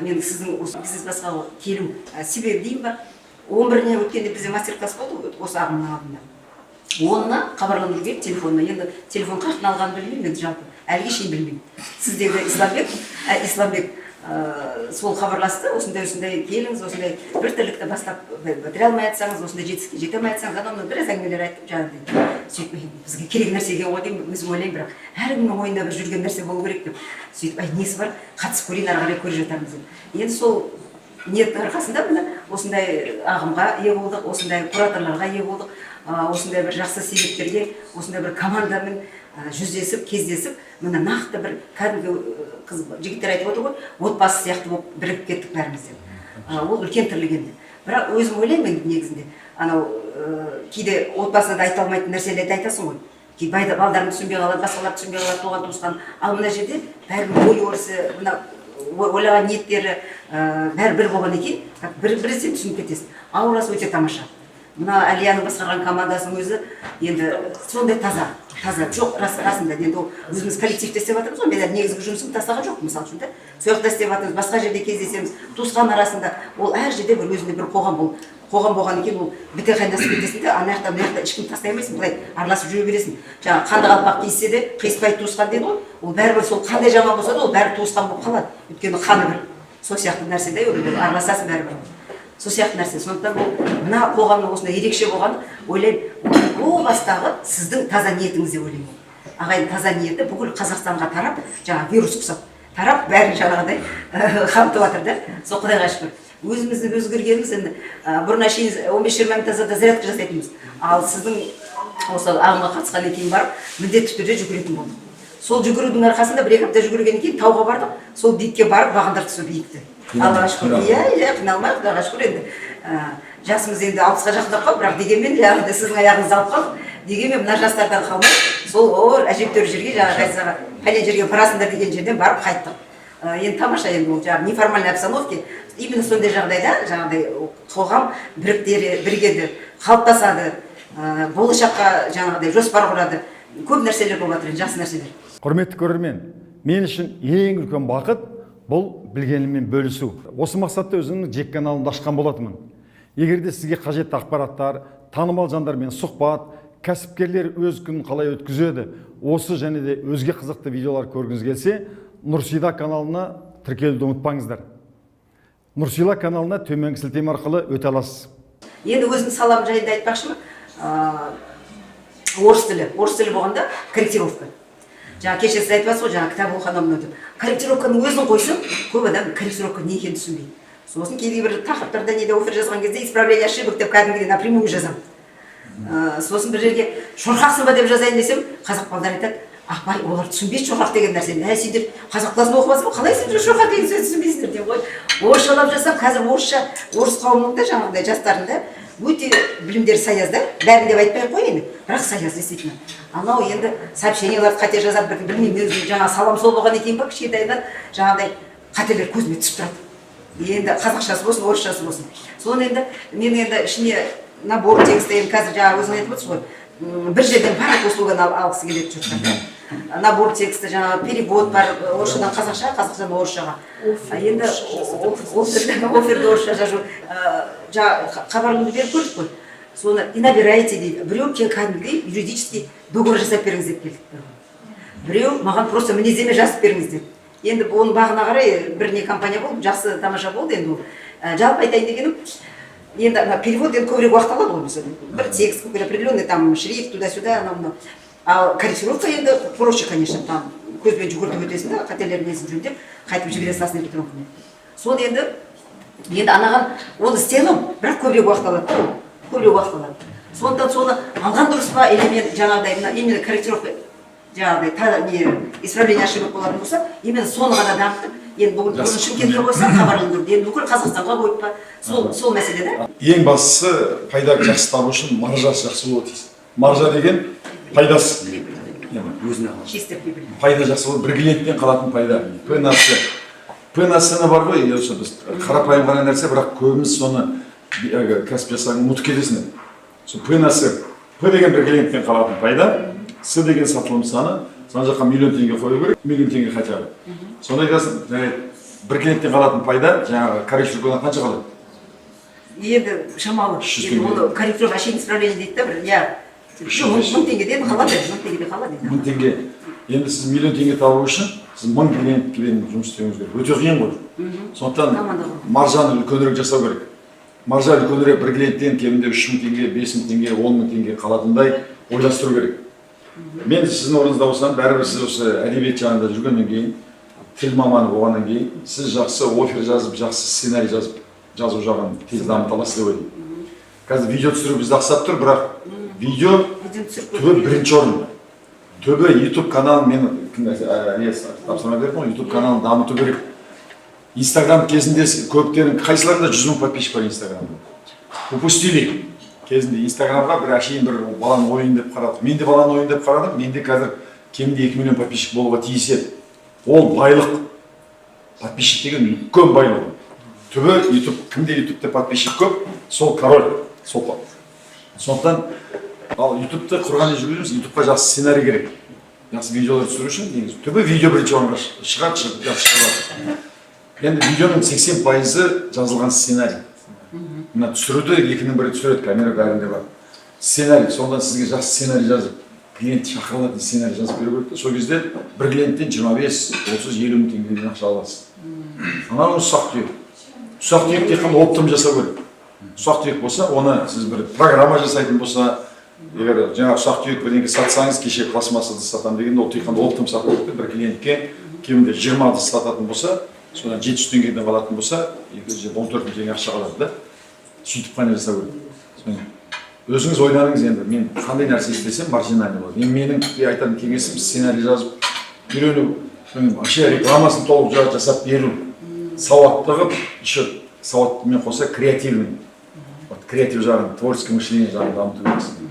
Мен сіздің осы бизнес басқаға келу себебі деймін ба, 11-іне өткенде бізде мастер класс болды осы ағымның алдында. 10-ына хабарландыру келді телефонына. Енді телефон қаяқтан алғанын білмеймін енді, жалпы әліге шейін білмеймін. Сіздегі Исламбек, Исламбек, сол хабарласты: осындай, осындай, келіңіз, осындай бір тірлікті бастап бітіре алмай жатсаңыз, осындай жетістікке жете алмай жатсаңыз, анау мынау біраз әңгімелер айттым жаңағыдай. Сөйтіп, «Ей, бізге керек нәрсе екен ғой», — деймін өзім ойлаймын, бірақ әркімнің ойында бір жүрген нәрсе болу керек деп. Сөйтіп, ай, несі бар, қатысып көрейін, ары қарай көре жатармыз деп. Енді сол ниеттің арқасында, міне, осындай ағымға ие болдық, осындай кураторларға ие болдық, осындай бір жақсы себептерге, осындай бір командамен жүздесіп, кездесіп, міне, нақты бір кәдімгі, қыз жігіттер айтып отыр ғой, отбасы сияқты болып бірігіп кеттік бәріміз деп. Ол үлкен тірлік енді. Бірақ өзім ойлаймын енді, негізінде анау кейде отбасында да айта алмайтын нәрселерді айтасың ғой. Кейде балдарың түсінбей қалады, басқалар түсінбей қалады, туған туысқан. Ал мына жерде бәрінің ой өрісі, мына ойлаған ниеттері, бәрі бір болғаннан кейін, как бір бірден түсініп кетесің. Аурасы өте тамаша. Мына Әлияның басқарған командасының өзі енді сондай таза, таза. Жоқ, рас, расында енді ол өзіміз коллективте істеп жатырмыз ғой. Мен әлі негізгі жұмысымды тастаған жоқпын, мысалы үшін, да. Сол жақта істеп жатырмыз, басқа жерде кездесеміз, туысқан арасында. Ол әр жерде бір өзінде бір қоғам. Ол қоғам болғаннан кейін, ол біте қайнасып кетесің де, ана жақта, мына жақта ешкімді тастай алмайсың, былай араласып жүре бересің. Жаңағы қанды қалпақ киіссе де, қиыспайды туысқан дейді ғой. Ол бәрібір сол қандай жаман болса да, ол бәрі туысқан болып қалады, өйткені қаны бір. Сол сияқты нәрсе де, ол араласасың бәрібір, сол сияқты нәрсе. Сондықтан бұл мына қоғамның осындай ерекше болғаны, ойлаймын, ол о бастағы сіздің таза ниетіңіз деп ойлаймын. Ағайын, таза ниеті бүкіл Қазақстанға тарап, жаңағы вирус құсап тарап, бәрін жаңағыдай қамтып жатыр да. Сол құдайға шүкір, өзіміздің өзгергеніміз. Енді бұрын әшейін 15-20 минут азанда зарядка жасайтынбыз, ал сіздің осы ағымға қатысқаннан кейін барып міндетті түрде жүгіретін болдық. Сол жүгірудің арқасында, 1-2 апта жүгіргеннен кейін тауға бардық, сол биікке барып бағындырдық сол биікті, Аллаға шүкір. Иә, қиналмай, құдайға шүкір. Енді жасымыз енді 60-қа жақындап қалды, бірақ дегенмен жаңағыдай сіздің аяғыңызды алып қалдық. Дегенмен мына жастардан қалмай, сол әжептәуір жерге, жаңағы қайсыға пәлен жерге барасыңдар деген жерден барып қайттық. Енді тамаша. Енді ол жаңағы неформальный обстановке, именно сондай жағдайда жаңағыдай қоғам бірігеді, қалыптасады, болашаққа жаңағыдай жоспар құрады. Көп нәрселер болып жатыр енді, жақсы нәрселер. Құрметті көрермен, мен үшін ең үлкен бақыт — бұл білгеніммен бөлісу. Осы мақсатта өзімнің жеке каналымды ашқан болатынмын. Егер де сізге қажетті ақпараттар, танымал жандармен сұхбат, кәсіпкерлер өз күнін қалай өткізеді, осы және де өзге қызықты видеолар көргіңіз келсе, Нұрсила каналына тіркелуді ұмытпаңыздар. Нұрсила каналына төменгі сілтеме арқылы өте аласыз. Енді өзімнің салам жайында айтпақшымын. Орыс тілі, орыс тілі болғанда, корректировка, жаңа кеше сіз айтып жатсыз ғой, жаңа кітап оқыған, мынау деп. Корректировканың өзін қойсам, көп адам корректировка не екенін түсінбейді. Сосын кейде бір тақырыптарда, неде, офер жазған кезде «исправление ошибок» деп кәдімгідей напрямую жазамын. Сосын бір жерге «шорқақсың ба» деп жазайын десем, қазақ балдар айтады: «Апай, олар түсінбейді шорқақ деген нәрсені». «Ә, сендер қазақ класында оқымадсың ба, қалай сендер шорқақ деген сөзді түсінбейсіңдер?» — деп ғой. Орысшалап жазсам, қазір орысша, орыс қауымының да жаңағыдай жастарында өте білімдері саяз да, бәрін деп айтпай ақ қояйын енді, бірақ саяз действительно. Анау енді сообщенияларды қате жазады бір, білмеймін, мен өзім жаңағы салам сол болғаннан кейін ба, кішкентайынан жаңағыдай қателер көзіме түсіп тұрады енді, қазақшасы болсын, орысшасы болсын. Соны енді мен енді ішіне набор текста, енді қазір жаңа өзің айтып отырсыз ғой, бір жерден барлық услуганы алғысы келеді жұрттар да. Набор тексті, жаңағы перевод бар, орысшадан қазақшаға, қазақшадан орысшаға. А енді оферді орысша жазу, жаңа хабарланды беріп көрдік қой, соны и набирайте дейді. Біреу кәдімгідей юридический договор жасап беріңіз деп келді, біреу маған просто мінездеме жазып беріңіз деп. Енді оның бағына қарай бір не компания болды, жақсы, тамаша болды енді ол. Жалпы айтайын дегенім, енді ана перевод енді көбірек уақыт алады ғой, мысалы, бір текст какой определенный, там шрифт, туда сюда анау мынау. Ал корректировка енді проще, конечно, там көзбен жүгіртіп өтесің да, қателерін, несін жөндеп, қайтып жібере саласың электронкамен. Соны енді анаған оны істей аламын, бірақ көбірек уақыт алады да, ол көбірек уақыт алады. Сондықтан соны алған дұрыс па или мен жаңағыдай мына именно корректировка, жаңағыдай не, исправление ошибок болатын болса, именно соны ғана дамытып, енді бүгін бұрын Шымкентке қойса хабарландыруды, енді бүкіл Қазақстанға қойып па, сол мәселе да. Ең бастысы, пайда жақсы табу үшін маржасы жақсы болуы тиіс. Маржа деген — пайдасы. Өзіне қалады. Чистый прибыль. Пайда жақсы болып, бір клиенттен қалатын пайда, П на С. П на С бар ғой осы, біз қарапайым ғана нәрсе, бірақ көбіміз соны әлгі кәсіп жасаған ұмытып кетесің. Сол П на С. П деген — бір клиенттен қалатын пайда, С деген — сатылым саны. Ана жаққа 1 000 000 теңге қою керек, 1 000 000 теңге хотя бы. Сонда айтасың: жарайды. Бір клиенттен қалатын пайда, жаңағы корректировкадан қанша қалады? Енді шамалы. 300 Енді теңге. Оны корректировка әшейін исправление дейді да бір, иә. 300. 1000 теңгеден қалады, 1000 теңгеден қалады енді. 1000 теңге. Енді сіз миллион теңге табу үшін сіз 1000 клиентпен жұмыс істеуіңіз керек. Өте қиын ғой. Сондықтан Команда құру. Маржаны үлкенірек жасау керек. Маржа үлкенірек, бір клиенттен кемінде 3000 теңге, 5000 теңге, 10 000 теңге қалатындай ойластыру керек. Мен сіздің орныңызда болсам, бәрібір сіз осы әдебиет жағында жүргеннен кейін, тіл маманы болғаннан кейін, сіз жақсы офер жазып, жақсы сценарий жазып, жазу жағын тез дамыта аласыз деп ойлаймын. Қазір видео түсіру бізді ақсап тұр, бірақ видео Видео түсіріп түбі көру. Бірінші орын. Түбі YouTube каналын мен кім, не тапсырма бердім ғой, YouTube каналын дамыту керек. Инстаграм кезінде көптерің, қайсыларында 100 000 подписчик бар Инстаграмда? Упустили. Кезінде Инстаграмға бір әшейін бір баланың ойын деп қарадық. Мен де баланың ойын деп қарадым. Менде қазір кемінде 2 миллион подписчик болуға тиіс еді. Ол байлық. Подписчик деген үлкен байлық. Түбі YouTube, кімде YouTube'та подписчик көп, сол король. Сол. Сондықтан ал YouTube'ты құрған жүргіземіз, YouTube'қа жақсы сценарий керек. Жақсы видеолар түсіру үшін негізі түбі видео бірінші орынға шығады, шығып, жақсы шығады. Енді видеоның 80%-ы жазылған сценарий. Мына түсіруді екінің бірі түсіреді, камера бәрінде бар. Сценарий, сонда сізге жақсы сценарий жазып, клиент шақыра алатын сценарий жазып беру керек те. Сол кезде бір клиенттен 25, 30, 50 мың теңгеден ақша аласыз. Анау ұсақ түйек. Ұсақ түйек тек қана оптом жасау керек. Ұсақ түйек болса, оны сіз бір программа жасайтын болса, егер жаңағы ұсақ түйек бірдеңе сатсаңыз, кеше пластмасса ыдыс сатамын дегенде, ол тек қана оптом сату керек те. Бір клиентке кемінде 20 ыдыс сататын болса, содан 700 теңгеден қалатын болса, 214 мың теңге ақша қалады да. Сөйтіп қана жасау керек. Соны өзіңіз ойланыңыз енді, мен қандай нәрсе істесем, маржинальный болады. Енді менің айтатын кеңесім: сценарий жазып үйрену, содан вообще рекламасын толық жасап беру, сауатты қылып, еще сауаттымен қоса креативный, вот креатив жағын, творческое мышление жағын дамыту керексің.